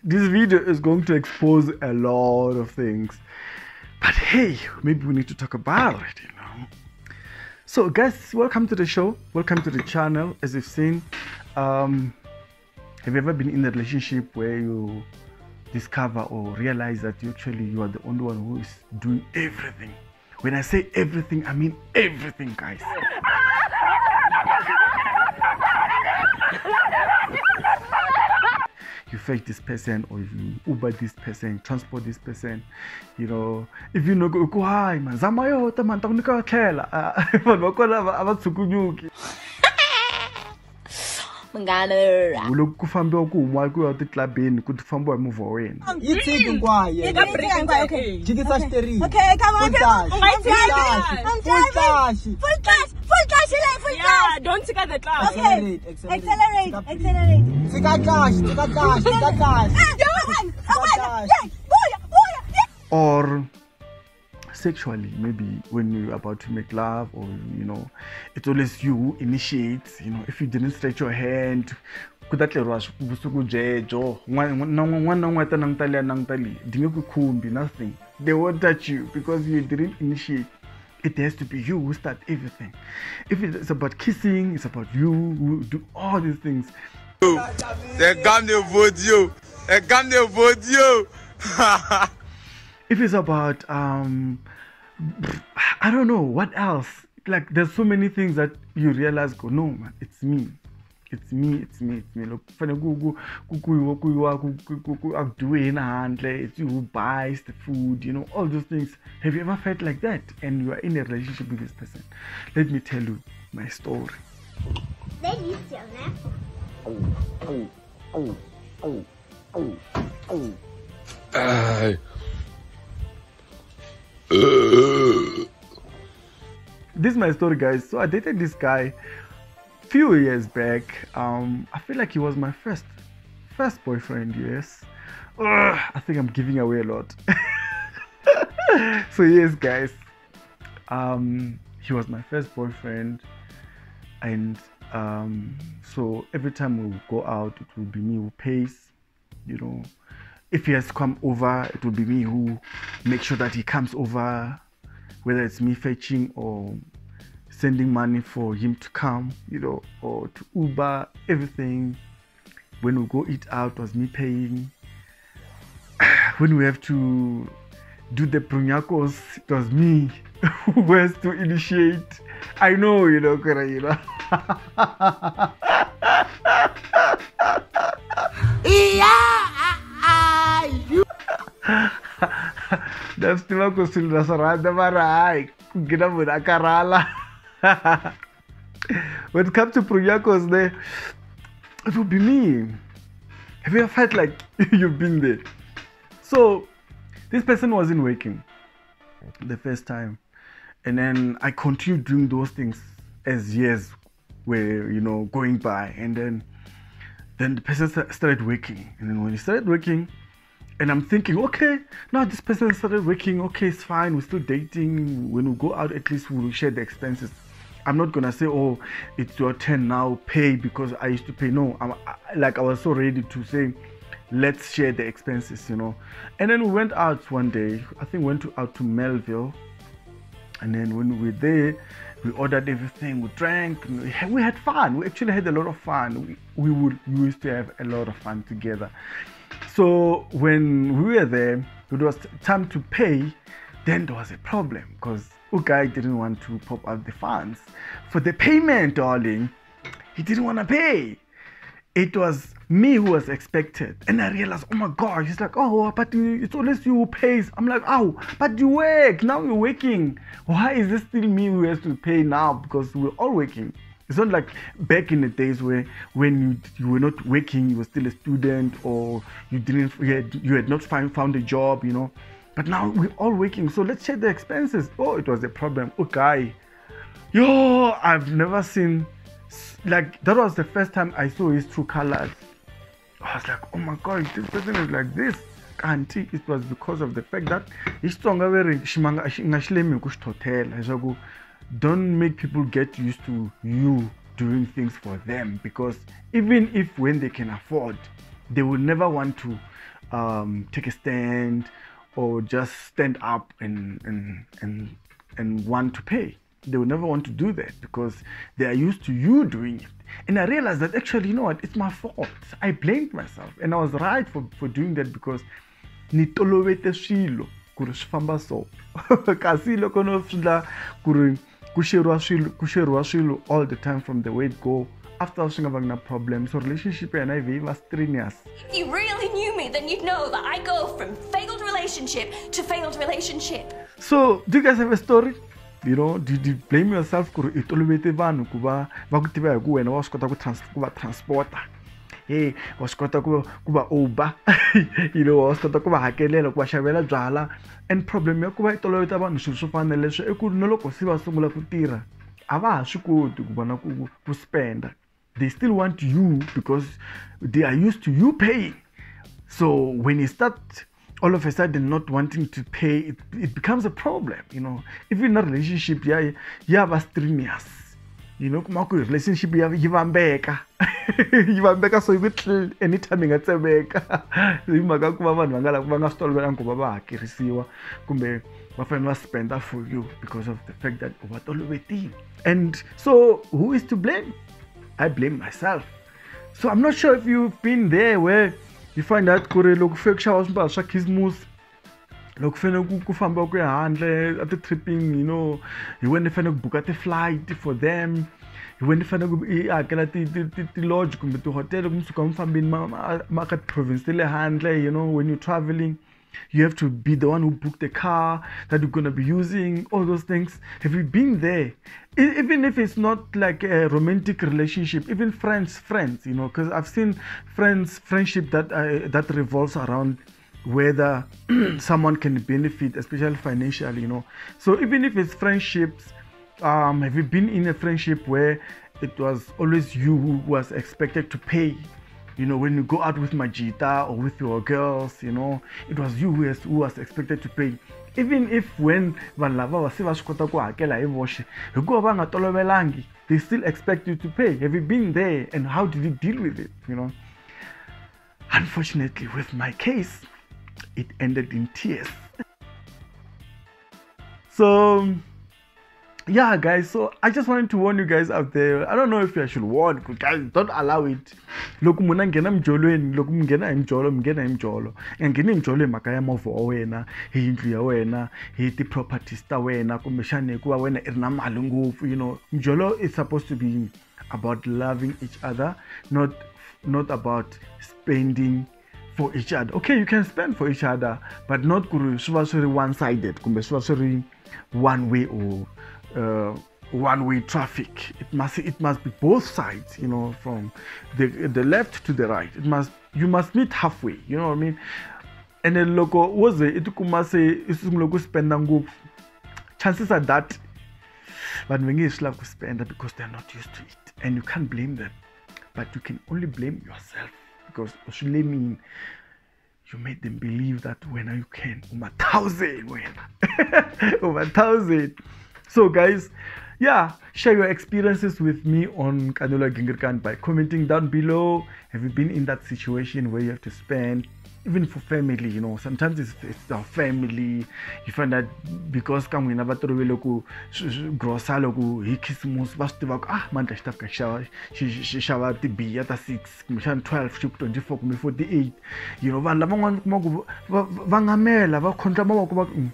This video is going to expose a lot of things. But hey, maybe we need to talk about it, you know. So guys, welcome to the show. Welcome to the channel. As you've seen, have you ever been in a relationship where you discover or realize that you are the only one who is doing everything? When I say everything, I mean everything, guys. You fetch this person, or you Uber this person, transport this person, you know. If you know, go hi man, zama yo ta man ta ku nyika tlhela. Vanhu va kona a va tshukunyuki. Munghana. Loko ku fambiwa ku humiwa ku ya titlabini ku fambiwa hi movha wa wena. Yi tshiki hinkwayo. Yi ka break hinkwayo, okay. Jikisa xiterini. Okay, come on, Full come on. clutch. Full clutch. Full clutch. Full clutch, full clutch. Yeah, don't take the clutch. Okay. Accelerate, Accelerate, accelerate. accelerate. Tshika clutch, tshika clutch, tshika clutch. Or sexually, maybe when you're about to make love, or you know, it's always you who initiates. You know, if you didn't stretch your hand, ku ta tleriwa vusiku byebyo. N'wana na un'wana ta languta liya languta leyi, di nge ku khumbi, nothing. They won't touch you because you didn't initiate. It has to be you who start everything. If it's about kissing, it's about you who do all these things. If it's about I don't know what else. Like, there's so many things that you realize, go, no man, it's me, it's me, it's me, it's me. Look, it's you who buys the food, you know, all those things. Have you ever felt like that? And you are in a relationship with this person? Let me tell you my story. This is my story, guys. So I dated this guy few years back. I feel like he was my first boyfriend. Yes. Ugh, I think I'm giving away a lot. So yes, guys, he was my first boyfriend, and so every time we would go out, it will be me who pays, you know. If he has come over, it will be me who makes sure that he comes over, whether it's me fetching or sending money for him to come, you know, or to Uber, everything. When we go eat out, it was me paying. When we have to do the prunyakos, it was me who has to initiate. I know, you know, Kora, you know. When it comes to prunyakos, there, it will be me. Have you ever felt like you've been there? So this person wasn't working the first time, and then I continued doing those things as years were, you know, going by, and then the person started working, and then when he started working, and I'm thinking, okay, now this person started working, okay, it's fine, we're still dating. When we go out, at least we'll share the expenses. I'm not gonna say, oh, it's your turn now, pay because I used to pay. No, I was so ready to say, let's share the expenses, you know. And then we went out one day. I think we went out to Melville. And then when we were there, we ordered everything, we drank, and we had fun. We actually had a lot of fun. We used to have a lot of fun together. So when we were there, it was time to pay. Then there was a problem because Ugai didn't want to pop out the funds for the payment, darling. He didn't want to pay. It was me who was expected. And I realized, oh my God, he's like, oh, but it's always you who pays. I'm like, oh, but you work, now you're working. Why is this still me who has to pay now? Because we're all working. It's not like back in the days where when you were not working, you were still a student, or you had not found a job, you know. But now we're all working, so let's share the expenses. Oh, it was a problem. Okay. Yo, I've never seen, like, that was the first time I saw his true colors. I was like, oh my God, this person is like this. Auntie, it was because of the fact that don't make people get used to you doing things for them, because even if when they can afford, They will never want to take a stand or just stand up and want to pay. They will never want to do that because they are used to you doing it. And I realized that actually, you know what, it's my fault. I blamed myself, and I was right for doing that because ni tolovete swilo ku ri swi famba so. Kasi loko no swi endla ku ri ku sheriwa swilo all the time from the way it go, after swi nga vangi na problem. So relationship ya hina yi va strenuous. If you really knew me, then you'd know that I go from failed relationship to failed relationship. So do you guys have a story? You know, did you blame yourself ku ri i tolovete vanhu ku va va ku tiva hi ku wena wa swi kota ku va transporta, hey, wa swi kota ku va Uber, you know, wa swi kota ku va hakelela, ku va xavela byala. And problem ya ku va i toloveta vanhu swilo swo fana na leswi i ku na loko se va sungula ku tirha a va ha swi koti ku vona ku spenda. They still want you because they are used to you paying. So when you start all of a sudden not wanting to pay, it becomes a problem, you know. If you're in a relationship, yeah, va strenuous. You know, kuma ku relationship ya yi vambeka. Yi vambeka, so yi ku anytime yi nga tsemeka. Hi mhaka ku va vanhu va nga lavi va nga swi tolovelanga ku va va hakerisiwa kumbe va fanele va spenda for you because of the fact that u va tolovetile. And so who is to blame? I blame myself. So I'm not sure if you've been there where you find out ku ri loko fike ku xava swimbalo swa Christmas, loko fanele ku famba ku ya handle a ti-tripping, you know, hi wena i fanele ku buka ti-flight for them, hi wena i fanele ku i hakela ti-lodge kumbe ti-hotel ku mi suka mi fambini ma ka ti-province ta le handle. You know, when you're traveling, you have to be the one who booked the car that you're gonna be using, all those things. Have you been there? Even if it's not like a romantic relationship, even friends, you know, because I've seen friendship that revolves around whether someone can benefit, especially financially, you know. So even if it's friendships, have you been in a friendship where it was always you who was expected to pay? You know, when you go out with Majita or with your girls, you know, it was you who was expected to pay. Even if when vanhu lava va se va swi kota ku hakela hi voxe, hikuva va nga tolovelangi, they still expect you to pay. Have you been there, and how did you deal with it, you know? Unfortunately, with my case, it ended in tears. So yeah, guys, so I just wanted to warn you guys out there. I don't know if I should warn, guys, don't allow it. Loko munhu a nghena mujolweni, loko mi nghena hi mujolo, mi nghena hi mujolo. I nga ngheni hi mujolo hi mhaka ya movha wa wena, hi yindlu ya wena, hi ti-properties ta wena, kumbexana hikuva wena i ri na mali ngopfu, you know. Mujolo is supposed to be about loving each other, not about spending for each other. Okay, you can spend for each other, but not ku ri swi va swi ri one-sided, kumbe swi va swi ri one way or one-way traffic. It must be both sides, you know, from the left to the right. You must meet halfway, you know what I mean? And then loko wo ze i tikuma se i sungula ku spenda ngopfu, chances are that vanhu va nge swi lavi ku spenda because they're not used to it, and you can't blame them, but you can only blame yourself because u swi lemini. You made them believe that wena you can. Uma thousand wena. Uma thousand. So guys, yeah, share your experiences with me on Kanelo Gingirikan by commenting down below. Have you been in that situation where you have to spend, even for family, you know, sometimes it's our family. You find that because ka n'wina va tolovele ku grosa loko hi Christmas, va swi tiva ku mandla xi ta fika xi xava tibiya ta 6 kumbexana 12 xi ku 24 kumbe 48. You know, vanhu lavan'wana kuma ku va ngamela va khondla mavoko va ku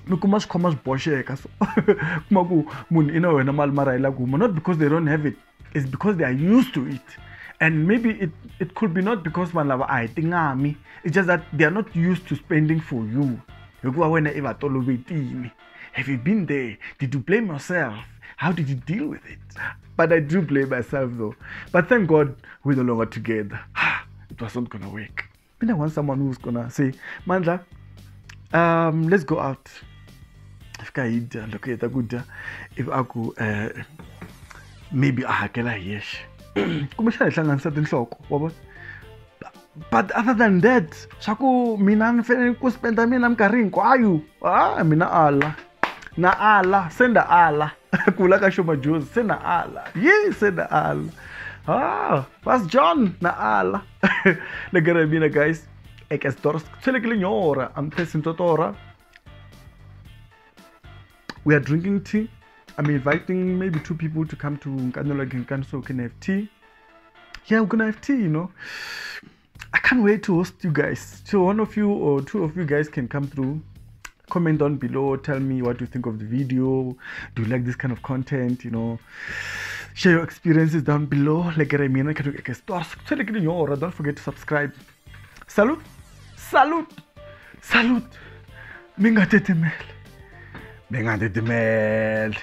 mi kuma swi khoma swi boxeka. So kuma ku munhu i na wena mali mara yi la ku huma, not because they don't have it, it's because they are used to it. And maybe it could be not because vanhu lava a hi tingami, it's just that they are not used to spending for you. Hikuva wena i va tolovetile. Have you been there? Did you blame yourself? How did you deal with it? But I do blame myself though. But thank God we're no longer together. It was not gonna work. And I want someone who's gonna say, Mandla, let's go out. Fika hi dya, loko hi heta ku dya, if a ku maybe a hakela hi yexe, kumbexana hi hlanganisa tinhloko, wa vona. But other than that, swa ku mina ni fanele ku spenda mina minkarhi hinkwayo, mina ala na ala se nda ala ku vula ka Sho Madjozi, se na ala ye se na ala. Ah, was John na ala. Le garabina guys. Ek is dors. I'm testing totora. We are drinking tea. I'm inviting maybe 2 people to come to Nkanelo Genkan so we can have tea. Yeah, we're gonna have tea, you know. I can't wait to host you guys. So 1 of you or 2 of you guys can come through. Comment down below. Tell me what you think of the video. Do you like this kind of content? You know, share your experiences down below. Don't forget to subscribe. Salute, salute, salute. Minga tetemel. Minga tetemel.